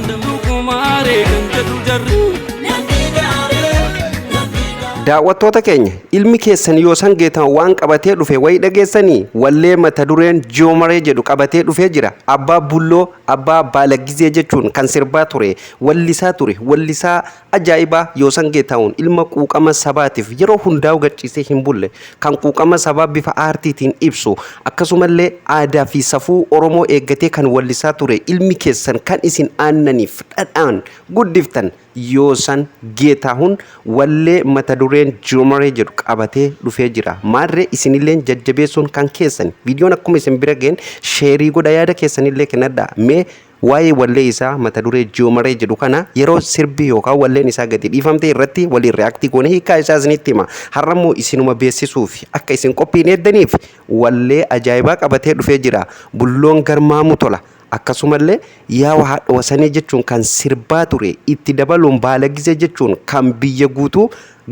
Dhugumaaree kan jedhu jarri. Daawwattoota keenya, ilmi keessan Yoosan Geetahuun waan qabatee dhufe wayi dhageessanii? Wallee mata dureen Joomaree jedhu qabatee dhufee jira. Abbaa Bulloo, Abbaa Baalaggizee jechuun kan sirbaa ture, wallisaa ture, wallisaa ajaa'ibaa Yoosan Geetahuun ilma quuqama sabaatiif yeroo hundaa'u gadhiisee hin bulle, kan quuqama sabaa bifa aartiitiin ibsu, akkasumallee aadaa fi safuu Oromoo eeggatee kan wallisaa ture, ilmi keessan kan isin aannaniif dhadhaan guddiftan Yoosan Geetaahun wallee mata dureen Joomaree jedhu qabatee dhufee jira. Maarree isinilleen jajjabeessuun kan keessan. Viidiyoon akkuma isin bira ga'een share godha, yaada keessanillee kennadhaa. Mee waa'ee wallee isaa mata duree Joomaree jedhu kana yeroo sirbi yookaan walleen isaa gadi dhiifamte irratti waliin react goone hiikaa isaa isinitti hima. Har'a immoo isinuma beeksisuuf, akka isin qophiin eeddaniif, wallee ajaa'ibaa qabatee dhufee jira. Bulloon garmaamu tola. Akkasumallee yaa haadha wasanee jechuun kan sirbaa ture, itti dabaluun baalagizee jechuun kan biyya guutuu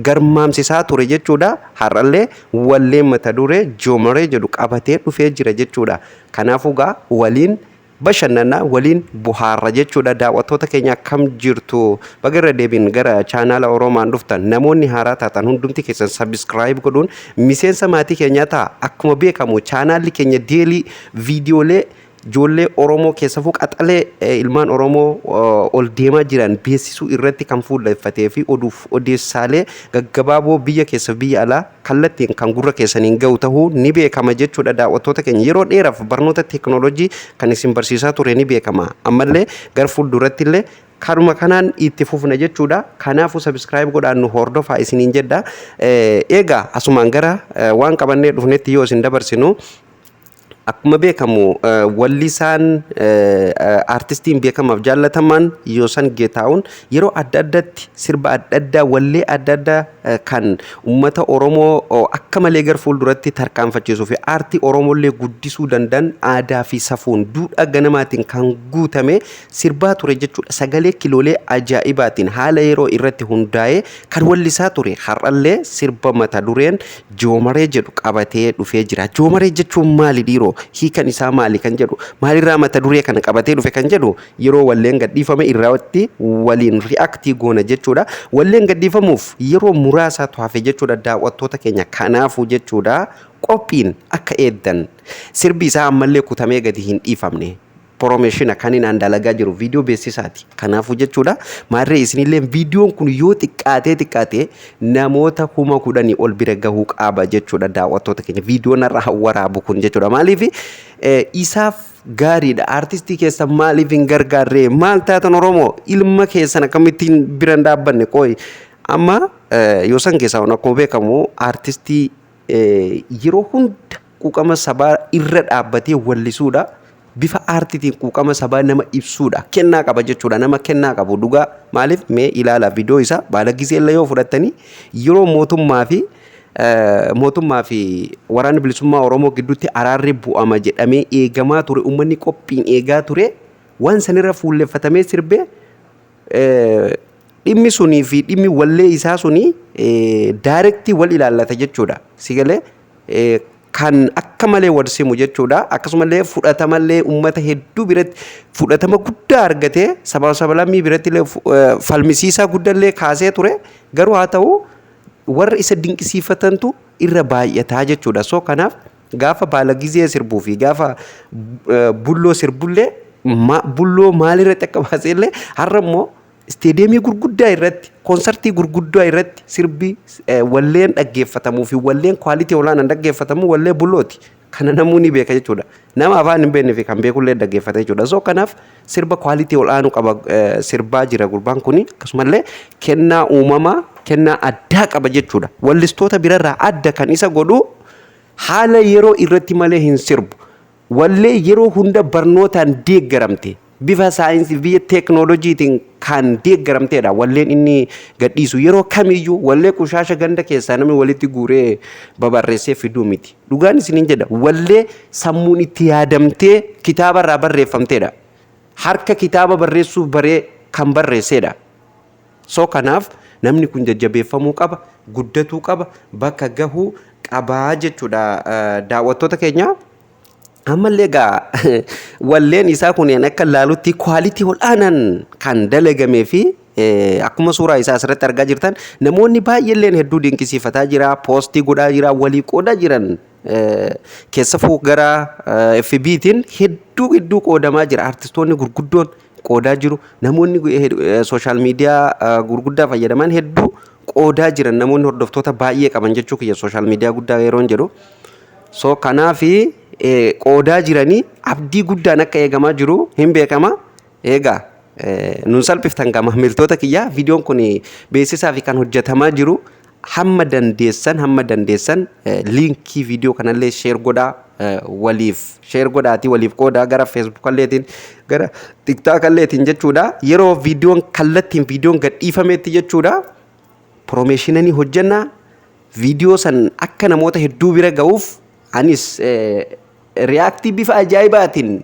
garmaamsisaa ture jechuudha. Har'allee wallee mata duree Joomaree jedhu qabatee dhufee jira jechuudha. Kanaafuu gaa waliin bashannanaa, waliin buhaarra jechuudha. Daawwattoota keenya, akkam jirtu? Baga irra deebiin gara chaanaala Oromaan dhuftan. Namoonni haaraa taatan hundumti keessan subscribe godhuun miseensa maatii keenyaa ta'a. Akkuma beekamu chaanaalli keenya daily viidiyoolee ijoollee Oromoo, keessafuu qaxalee ilmaan Oromoo ol deemaa jiran beeksisuu irratti kan fuulleffatee fi oduuf odeessaalee gaggabaaboo biyya keessa biyya alaa kallattiin kan gurra keessaniin ga'u ta'uu ni beekama jechuudha. Daawwattoota keenya, yeroo dheeraaf barnoota teekinooloojii kan isin barsiisaa ture ni beekama. Ammallee gara fuulduratti illee karuma kanaan itti fufna jechuudha. Kanaafuu subscribe godhaan nu hordofaa isiniin jedha. Egaa asumaan gara waan qabannee dhufnetti yoo isin dabarsinu, akkuma beekamu wallisaan, aartistiin beekamaaf jaallatamaan Yoosan Geetahuun yeroo adda addaatti sirba adda addaa, wallee adda addaa kan uummata Oromoo akka malee gara fuulduratti tarkaanfachiisuu fi aartii Oromollee guddisuu danda'an, aadaa fi safuun duudhaa ganamaatiin kan guutame sirbaa ture jechuudha. Sagalee kiloolee ajaa'ibaatiin haala yeroo irratti hundaa'ee kan wallisaa ture har'allee sirba mata dureen Joomaree jedhu qabatee dhufee jira. Joomaree jechuun maali dhiiroo? Hiikan isaa maali kan jedhu? Maalirraa mata duree kana qabatee dhufe kan jedhu yeroo walleen gadhiifame irratti waliin react goona jechuudha. Walleen gadhiifamuuf yeroo muraasaatu hafe jechuudha, daawwattoota keenya. Kanaafuu jechuudha, qophiin akka eeddan, sirbi isaa ammallee kutamee gadi hin dhiifamne. Promotion kan inni dalagaa jiru viidiyoo beeksisaati. Kanaafuu jechuudha, maarree isinillee viidiyoon kun yoo xiqqaatee xiqqaatee namoota 10,000 ol bira gahuu qaba jechuudha, daawwattoota keenya. Viidiyoon irra waraabu kun jechuudha. Maaliif isaaf gaariidha. Aartistii keessan maaliif hin gargaarree? Maal taatan Oromoo? Ilma keessan akkamittiin bira hin dhaabbanne? Qooyi amma Yoosan keessaa akkuma beekamu aartistii yeroo hunda quuqama sabaa irra dhaabbatee wallisuudha. Bifa aartiitiin quuqama sabaa nama ibsuudha. Kennaa qaba jechuudha. Nama kennaa qabu dhugaa. Maaliif, mee ilaala viidiyoo isaa baala gisee yoo fudhattanii, yeroo mootummaa fi waraanni bilisummaa Oromoo gidduutti araarri bu'ama jedhamee eegamaa ture, uummanni qophiin eegaa ture, waan sanirra fuulleffatamee sirbee, dhimmi sunii fi dhimmi wallee isaa sunii direct wal ilaallata jechuudha. Sigalee kan akka malee wal simu jechuudha. Akkasumallee fudhatamallee uummata hedduu biratti fudhatama guddaa argatee, sabaa sablammii biratti illee falmisiisaa guddallee kaasee ture. Garuu haa ta'u, warra isa dinqisiifatantu irra baay'ataa jechuudha. So kanaaf gaafa baala gizee sirbuu fi gaafa bulloo sirbullee, bulloo maalirratti akka baasee illee, har'a immoo isteediyeemii gurguddaa irratti, koonsartii gurguddaa irratti sirbi, walleen dhaggeeffatamuu fi walleen quality olaanaan dhaggeeffatamu wallee bullooti. Kana namuu ni beeka jechuudha. Nama afaan hin beekne fi kan beekullee dhaggeeffata jechuudha. So kanaaf sirba quality olaanuu qaba sirbaa jira gurbaan kuni. Akkasumallee kennaa uumamaa, kennaa addaa qaba jechuudha. Wallistoota birarraa adda kan isa godhu haala yeroo irratti malee hin sirbu. Wallee yeroo hunda barnootaan deeggaramte, bifa saayinsii, biyya teeknooloojiitiin kan deeggaramteedha. Walleen inni gadhiisu yeroo kamiyyuu wallee qushaasha ganda keessaa namni walitti guuree babarreessee fiduu miti. Dhugaan isiniin jedha, wallee sammuun itti yaadamtee kitaaba irraa barreeffamteedha. Harka kitaaba barreessuu baree kan barreesseedha. So kanaaf namni kun jajjabeeffamuu qaba, guddatuu qaba, bakka gahuu qabaa jechuudha, daawwattoota keenya. Ammallee egaa walleen isaa kun akka laalutti quality ol'aanaan kan dalagamee fi akkuma suuraa isaa asirratti argaa jirtan namoonni baay'eelleen hedduu dinqisiifataa jira, post godhaa jira, walii qoodaa jiran. Keessafuu gara FB'tiin hedduu hedduu qoodamaa jira. Artistoonni gurguddoon qoodaa jiru. Namoonni social media gurguddaa fayyadaman hedduu qoodaa jiran, namoonni hordoftoota baay'ee qaban jechuu kiyya, social media guddaa yeroon jedhu. So kanaafi qoodaa jiranii abdii guddaan akka eegamaa jiru hin beekama. Egaa nun salphiftan gama maamiltoota kiyyaa, viidiyoon kun beeksisaa fi kan hojjetamaa jiru. Hamma dandeessan link viidiyoo kanallee share godhaa, waliif share godhaatii waliif qoodaa, gara Facebookalleetiin, gara TikTokalleetiin jechuudha. Yeroo viidiyoon kallattiin viidiyoon gadhiifametti jechuudha, promotion hojjannaa viidiyoo san akka namoota hedduu bira ga'uuf anis react bifa ajaa'ibaatiin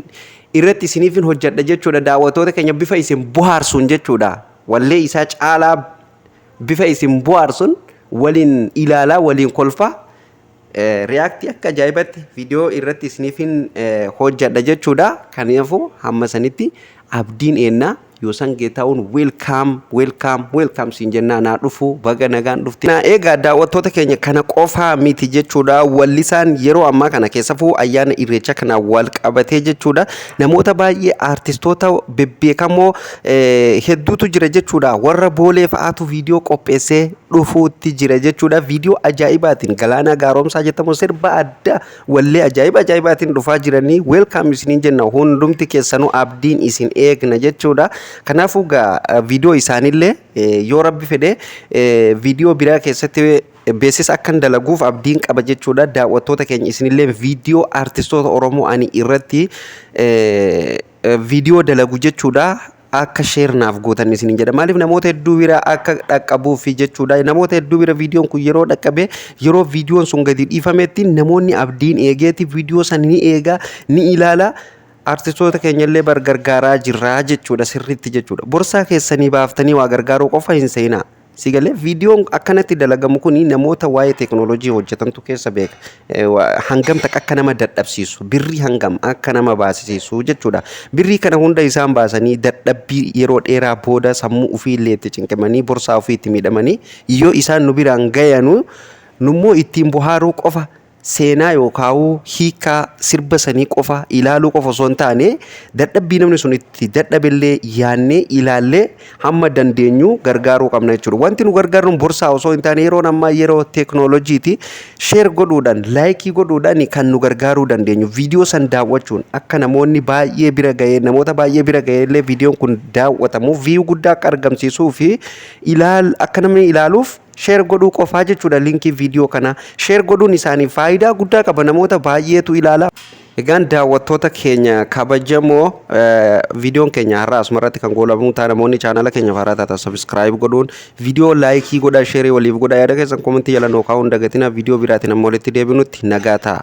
irratti isiniifin hojjedha jechuudha, daawwattoota keenya, bifa isin bohaarsuun jechuudha. Wallee isaa caalaa bifa isin bohaarsuun waliin ilaalaa, waliin kolfaa, react akka ajaa'ibatti viidiyoo irratti isiniifin hojjedha jechuudha. Kanaafuu hamma sanitti abdiin eennaa. Yoosan Geetahuun, welcome, welcome, welcome siin jennaa, naa dhufu, baga nagaan dhufte. Egaa daawwattoota keenya, kana qofaa miti jechuudha. Wallisaan yeroo ammaa kana keessafuu ayyaana Irreecha kana wal qabatee jechuudha. Namoota baay'ee, aartistoota bebbeekamoo hedduutu jira jechuudha. Warra Boolee fa'aatu viidiyoo qopheessee dhufuutti jira jechuudha. Viidiyoo ajaa'ibaatiin Galaanaa Gaaromsaa jedhamu sirba addaa wallee ajaa'iba ajaa'ibaatiin dhufaa jiranii, welcome isiniin jenna, hundumti keessanuu abdiin isin eegna jechuudha. Kanaafuu gaa viidiyoo isaaniillee yoo Rabbi fedhe viidiyoo biraa keessatti beeksisa akkan dalaguuf abdiin qaba jechuudha. Daawwattoota keenya, isinillee viidiyoo aartistoota Oromoo ani irratti viidiyoo dalagu jechuudha, akka share naaf gootan isiniin jedha. Maaliif? Namoota hedduu bira akka dhaqqabuufi jechuudha. Namoota hedduu bira viidiyoon kun yeroo dhaqqabe, yeroo viidiyoon sun gadi dhiifametti, namoonni abdiin eegeeti viidiyoo san ni eega, ni ilaala. Artistoota keenyallee bar gargaaraa jirraa jechuudha sirriitti jechuudha. Borsaa keessanii baaftanii waa gargaaruu qofa hin seenaa. Si galee? Viidiyoon akkanatti dalagamu kun namoota waa'ee teekinooloojii hojjetantu keessa beeka. Hangam takka akka nama dadhabsiisu, birrii hangam akka nama baasisiisu jechuudha. Birrii kana hunda isaan baasanii dadhabbii yeroo dheeraa booda sammuu ofii illee itti cinqamanii, borsaa ofii itti miidhamanii yoo isaan nu biraan gayanu, nummoo ittiin bohaaruu qofa, seenaa yookaan hiikaa sirba sanii qofa ilaaluu qofa osoo hin taane, dadhabbii namni sun itti dadhabillee yaannee ilaallee hamma dandeenyu gargaaruu qabna jechuudha. Wanti nu gargaaru borsaa osoo hin taane, yeroon ammaa yeroo teeknooloojiiti, share godhuudhaan, like godhuudhaan kan nu gargaaruu dandeenyu, viidiyoo san daawwachuun akka namoonni baay'ee bira ga'ee, namoota baay'ee bira ga'ee illee viidiyoon kun daawwatamu, view guddaa akka argamsiisuu fi ilaal akka namni ilaaluuf share godhuu qofaa jechuudha. Link viidiyoo kana share godhuun isaanii faayidaa guddaa qaba, namoota baay'eetu ilaala. Egaan daawwattoota keenya kabajamoo, viidiyoon keenya har'a asuma irratti kan goolabamu ta'a. Namoonni chaanala keenya haaraa taatan subscribe godhuun, viidiyoo like godhaa, share waliif godhaa, yaada keessan comment jala nuu kaa'uun dagatina. Viidiyoo biraatiin amma walitti deebinutti nagaa ta'a.